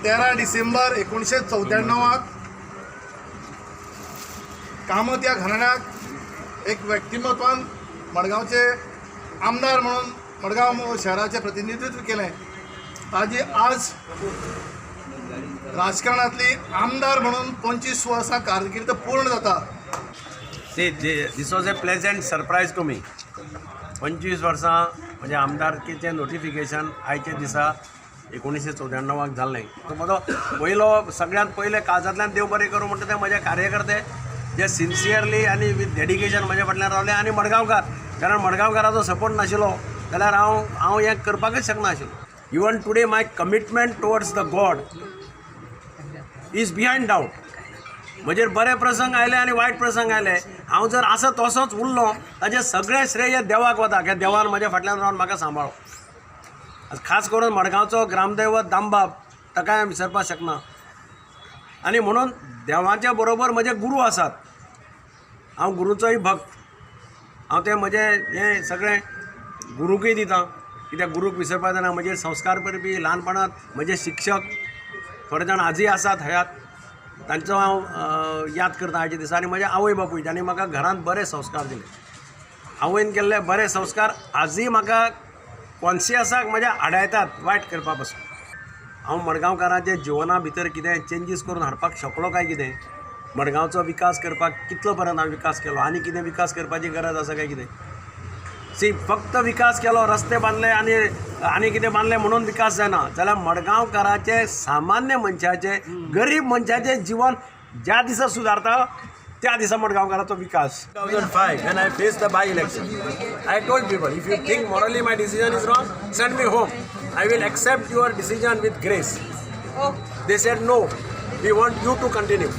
13 डिसेंबर 1994 त कामत ह्या घराण्याक एक व्यक्तिमत्वान मडगांवचे आमदार म्हणून मडगांव शहराचें प्रतिनिधित्व केलें. ताजी आज राजकारणांतली आमदार म्हणून 25 वर्सां कारकीर्द पूर्ण जाता. See, this was a pleasant surprise to me. 25 वर्सां म्हज्या आमदारकीचें नोटिफिकेशन आयच्या दिसा 1994 क जाल्लें. तो म्हजो पयलो, सगळ्यांत पयले काळजांतल्यान देव बरें करूं म्हणटा ते म्हजे कार्यकर्ते, जे सिन्सियरली आनी विथ डेडिकेशन म्हज्या फाटल्यान रावले आनी मडगांवकार, कारण मडगांवकाराचो सपोर्ट नाशिल्लो जाल्यार हांव हें करपाकच शकना आशिल्लो. Even today my commitment towards the God is beyond doubt. म्हजेर बरे प्रसंग आयले आनी वायट प्रसंग आयले, हांव जर आसा तसोच उरलो, ताजें सगळें श्रेय देवाक वता, कित्याक देवान म्हज्या फाटल्यान रावन म्हाका सांबाळ्ळो. खास करून मडगांवचो ग्रामदैवत दामबाब, ताकाय हांव विसरपाक शकना. आनी म्हणून देवाच्या बरोबर म्हजे गुरू आसात. हांव गुरूचोय भक्त. हांव तें म्हजें हें सगळें गुरूकय दितां, कित्याक गुरूक विसरपाक जायना. म्हजेर संस्कार करपी ल्हानपणांत म्हजे शिक्षक थोडे जाण आजूय आसात हयात, तांचो हांव याद करता आयच्या दिसा. आनी म्हजे आवय बापूय, जांणी म्हाका घरांत बरे संस्कार दिले. आवयन केल्ले बरे संस्कार आजूय म्हाका कॉन्शियसाक म्हज्या आडायतात वायट करपा पासून. हांव मडगांवकारांच्या जिवना भितर कितें चेंजीस करून हाडपाक शकलो काय कितें, मडगांवचो विकास करपाक कितलो पर्यंत हांवें विकास केलो आनी कितें विकास करपाची गरज आसा काय कितें. सी, फक्त विकास केलो, रस्ते बांदले आनी कितें बांदलें म्हणून विकास जायना, जाल्यार मडगांवकाराचे, सामान्य मनशाचे, गरीब मनशाचें जिवन ज्या दिसा सुदारता त्या दिसा मडगांवकाराचो विकास. 2005, when I faced the by election, I told people, "If you think morally my decision is wrong, send me home. I will accept your decision with grace." They said, "No, we want you to continue."